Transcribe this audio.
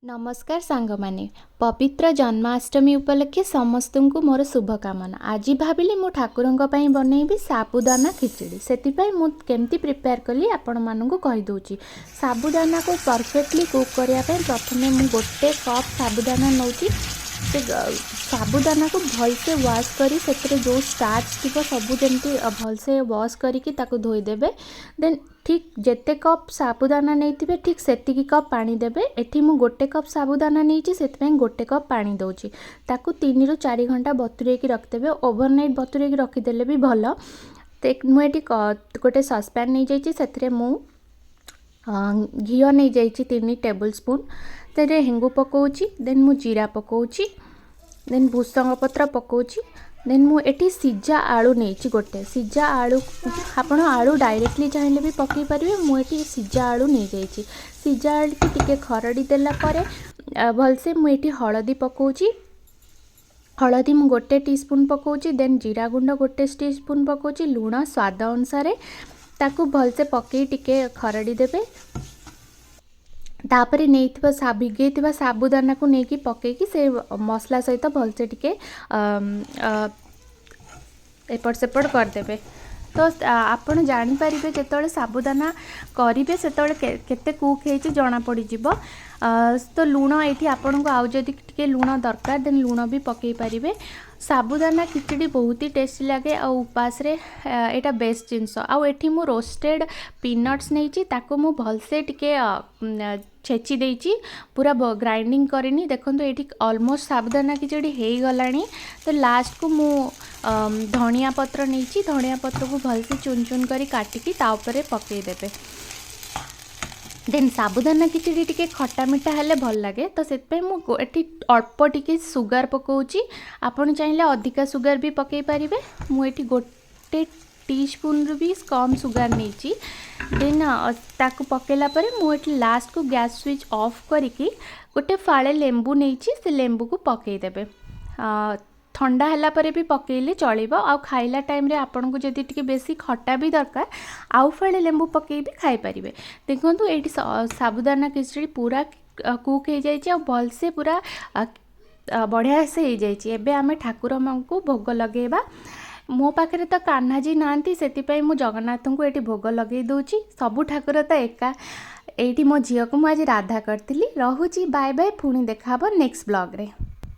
ନମସ୍କାର ସାଙ୍ଗମାନେ, ପବିତ୍ର ଜନ୍ମାଷ୍ଟମୀ ଉପଲକ୍ଷେ ସମସ୍ତଙ୍କୁ ମୋର ଶୁଭକାମନା। ଆଜି ଭାବିଲି ମୁଁ ଠାକୁରଙ୍କ ପାଇଁ ବନେଇବି ସାବୁଦାନା ଖିଚୁଡ଼ି। ସେଥିପାଇଁ ମୁଁ କେମିତି ପ୍ରିପେୟାର କଲି, ଆପଣମାନଙ୍କୁ କହିଦେଉଛି। ସାବୁଦାନାକୁ ପରଫେକ୍ଟଲି କୁକ୍ କରିବା ପାଇଁ ପ୍ରଥମେ ମୁଁ ଗୋଟେ କପ୍ ସାବୁଦାନା ନେଉଛି। ସେ ସାବୁଦାନାକୁ ଭଲସେ ୱାଶ୍ କରି, ସେଥିରେ ଯେଉଁ ଷ୍ଟାର୍ଚ ଥିବ ସବୁ ଯେମିତି ଭଲସେ ୱାଶ୍ କରିକି ତାକୁ ଧୋଇଦେବେ। ଦେନ୍ ଠିକ୍ ଯେତେ କପ୍ ସାବୁଦାନା ନେଇଥିବେ, ଠିକ୍ ସେତିକି କପ୍ ପାଣି ଦେବେ। ଏଠି ମୁଁ ଗୋଟେ କପ୍ ସାବୁଦାନା ନେଇଛି, ସେଥିପାଇଁ ଗୋଟେ କପ୍ ପାଣି ଦେଉଛି। ତାକୁ 3ରୁ 4 ଘଣ୍ଟା ବତୁରେଇକି ରଖିଦେବେ। ଓଭରନାଇଟ୍ ବତୁରେଇକି ରଖିଦେଲେ ବି ଭଲ। ମୁଁ ଏଠି ଗୋଟେ ସସ୍ପ୍ୟାନ୍ ନେଇଯାଇଛି। ସେଥିରେ ମୁଁ ଘିଅ ନେଇଯାଇଛି 3 ଟେବୁଲ୍ ସ୍ପୁନ୍। ସେଥିରେ ହେଙ୍ଗୁ ପକାଉଛି, ଦେନ୍ ମୁଁ ଜିରା ପକାଉଛି, ଦେନ୍ ଭୃସଙ୍ଗ ପତ୍ର ପକାଉଛି। ଦେନ୍ ମୁଁ ଏଠି ସିଝା ଆଳୁ ନେଇଛି ଗୋଟେ ସିଝା ଆଳୁ। ଆପଣ ଆଳୁ ଡାଇରେକ୍ଟଲି ଚାହିଁଲେ ବି ପକାଇ ପାରିବେ। ମୁଁ ଏଠି ସିଝା ଆଳୁ ନେଇଯାଇଛି। ସିଝା ଆଳୁକୁ ଟିକେ ଖରଡ଼ି ଦେଲା ପରେ ଭଲସେ ମୁଁ ଏଠି ହଳଦୀ ପକାଉଛି। ହଳଦୀ ମୁଁ ଗୋଟେ ଟି ସ୍ପୁନ୍ ପକାଉଛି। ଦେନ୍ ଜିରା ଗୁଣ୍ଡ ଗୋଟେ ଟି ସ୍ପୁନ୍ ପକାଉଛି। ଲୁଣ ସ୍ୱାଦ ଅନୁସାରେ। ତାକୁ ଭଲସେ ପକାଇ ଟିକେ ଖରଡ଼ି ଦେବେ। ତାପରେ ନେଇଥିବା, ଭିଗେଇଥିବା ସାବୁଦାନାକୁ ନେଇକି ପକାଇକି ସେ ମସଲା ସହିତ ଭଲସେ ଟିକେ ଏପଟ ସେପଟ କରିଦେବେ। ତ ଆପଣ ଜାଣିପାରିବେ, ଯେତେବେଳେ ସାବୁଦାନା କରିବେ ସେତେବେଳେ କେତେ କୁକ୍ ହେଇଛି ଜଣା ପଡ଼ିଯିବ। ତ ଲୁଣ ଏଇଠି ଆପଣଙ୍କୁ ଆଉ ଯଦି ଟିକେ ଲୁଣ ଦରକାର, ଦେନ୍ ଲୁଣ ବି ପକାଇ ପାରିବେ। ସାବୁଦାନା ଖିଚୁଡ଼ି ବହୁତ ହି ଟେଷ୍ଟି ଲାଗେ ଆଉ ଉପାସରେ ଏଇଟା ବେଷ୍ଟ ଜିନିଷ। ଆଉ ଏଠି ମୁଁ ରୋଷ୍ଟେଡ଼ ପିନଟ୍ସ ନେଇଛି। ତାକୁ ମୁଁ ଭଲସେ ଟିକେ ଛେଚି ଦେଇଛି, ପୁରା ଗ୍ରାଇଣ୍ଡିଙ୍ଗ କରିନି। ଦେଖନ୍ତୁ, ଏଇଠି ଅଲମୋଷ୍ଟ ସାବୁଦାନା ଖିଚୁଡ଼ି ହେଇଗଲାଣି। ତ ଲାଷ୍ଟକୁ ମୁଁ ଧଣିଆ ପତ୍ର ନେଇଛି। ଧଣିଆ ପତ୍ରକୁ ଭଲସେ ଚୁନ ଚୁନ କରି କାଟିକି ତା ଉପରେ ପକାଇଦେବେ। ଦେନ୍ ସାବୁଦାନା ଖିଚୁଡ଼ି ଟିକେ ଖଟା ମିଠା ହେଲେ ଭଲ ଲାଗେ, ତ ସେଥିପାଇଁ ମୁଁ ଏଠି ଅଳ୍ପ ଟିକେ ସୁଗାର ପକାଉଛି। ଆପଣ ଚାହିଁଲେ ଅଧିକା ସୁଗାର ବି ପକାଇ ପାରିବେ। ମୁଁ ଏଠି ଗୋଟେ ଟି ସ୍ପୁନ୍ରୁ ବି କମ୍ ସୁଗାର ନେଇଛି। ଦେନ୍ ତାକୁ ପକାଇଲା ପରେ ମୁଁ ଏଠି ଲାଷ୍ଟକୁ ଗ୍ୟାସ୍ ସୁଇଚ୍ ଅଫ୍ କରିକି ଗୋଟେ ଫାଳେ ଲେମ୍ବୁ ନେଇଛି। ସେ ଲେମ୍ବୁକୁ ପକାଇଦେବେ। ଥଣ୍ଡା ହେଲା ପରେ ବି ପକାଇଲେ ଚଳିବ। ଆଉ ଖାଇଲା ଟାଇମ୍ରେ ଆପଣଙ୍କୁ ଯଦି ଟିକେ ବେଶୀ ଖଟା ବି ଦରକାର, ଆଉ ଫାଳେ ଲେମ୍ବୁ ପକାଇ ବି ଖାଇପାରିବେ। ଦେଖନ୍ତୁ, ଏଇଠି ସାବୁଦାନା ଖିଚୁଡ଼ି ପୁରା କୁକ୍ ହେଇଯାଇଛି ଆଉ ଭଲସେ ପୁରା ବଢ଼ିଆ ସେ ହେଇଯାଇଛି। ଏବେ ଆମେ ଠାକୁରଙ୍କୁ ଭୋଗ ଲଗେଇବା। ମୋ ପାଖରେ ତ କାହ୍ନାଜୀ ନାହାନ୍ତି, ସେଥିପାଇଁ ମୁଁ ଜଗନ୍ନାଥଙ୍କୁ ଏଠି ଭୋଗ ଲଗେଇ ଦେଉଛି। ସବୁ ଠାକୁର ତ ଏକା। ଏଇଠି ମୋ ଝିଅକୁ ମୁଁ ଆଜି ରାଧା କରିଥିଲି। ରହୁଛି, ବାଏ ବାଏ। ପୁଣି ଦେଖାହେବ ନେକ୍ସଟ ବ୍ଲଗ୍ରେ।